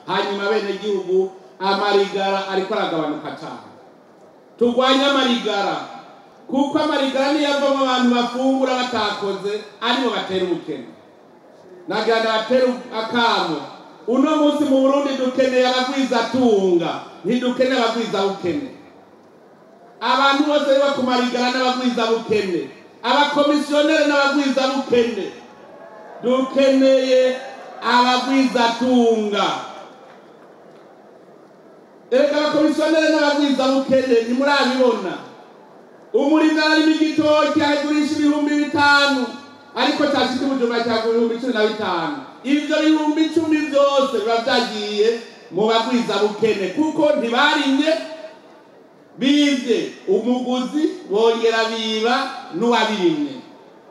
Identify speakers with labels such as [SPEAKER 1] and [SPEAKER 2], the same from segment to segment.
[SPEAKER 1] Hanyuma bene gihugu, amarigara ariko aragabanuka cyane. Turwanye amarigara, kuko amarigara niyo avamo abantu bafungura batakoze, aribo batera ubukene. Nagira batera akamo. Uno munsi mu Burundi dukeneye abagwizatunga, ntidukeneye abagwizabukene. Abantu bose biba ku marigara n'abagwizabukene, abakomisiyoneri n'abagwizabukene. Dukeneye abagwizatunga. Erega abakomisiyoneri n'abagwizabukene ntimurabibona. Umurimyi ararima igitoki agurisha 5000, ariko cyashika Bujumbura cyagura 15,000. Ivyo 10,000 byose biba byagiye mu bagwizabukene, kuko ntibarimye, bivye umuguzi, bongera biba n'uwabirimye.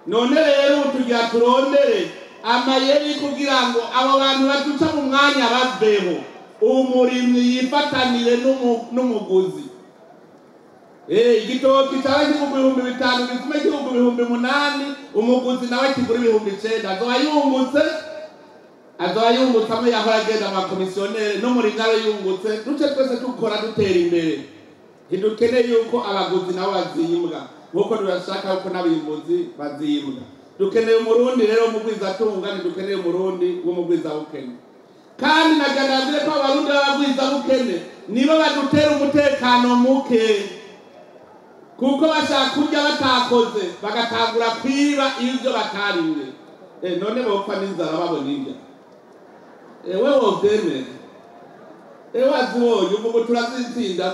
[SPEAKER 1] None rero ubu tugira turondere amayeri kugira ngo abo bantu baduca mu mwanya baveho, umurimyi yifatanire n'umuguzi. Igitoki cyaba kigurwa 5000, gitume kigurwa 8,000, umuguzi nawe kigura 9,000. Azoba yungutse, azoba yungutse amwe yahora agenda mu bakomisiyoneri, n'umurimyi abe yungutse. Duce twese dukora dutera imbere. Ntidukeneye yuko abaguzi nabo bazimbwa nk'uko turashaka yuko n'abimbuzi bazimbwa. Dukeneye umurundi rero w'umugwizatunga, ntidukeneye umurundi w'umugwizabukene. Kandi nagira ko abarundi b'abagwizabukene nibo badutera umutekano muke, kuko bashaka kurya batakoze, bagatangura kwiba ibyo batarimye. None bopfa n'inzara babona indya. Ewe wovyemera? Ewe wazibonye uvuga turazitsinda,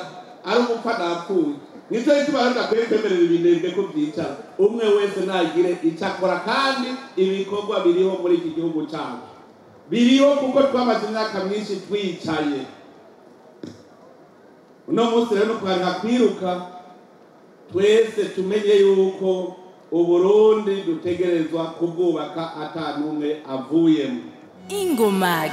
[SPEAKER 1] ari umupfa napfuye. Nico gituma rero tudakwiye kwemerera ibinebwe ko vyicara. Umwe wese nagire ico akora, kandi ibikorwa biriho muri iki gihugu cacu biriho, kuko twamaze imyaka myinshi twicaye. Uno munsi rero nukuharika kwiruka, twese tumenye yuko Uburundi dutegerezwa kubwubaka ata n'umwe avuyemo.
[SPEAKER 2] Ingomag.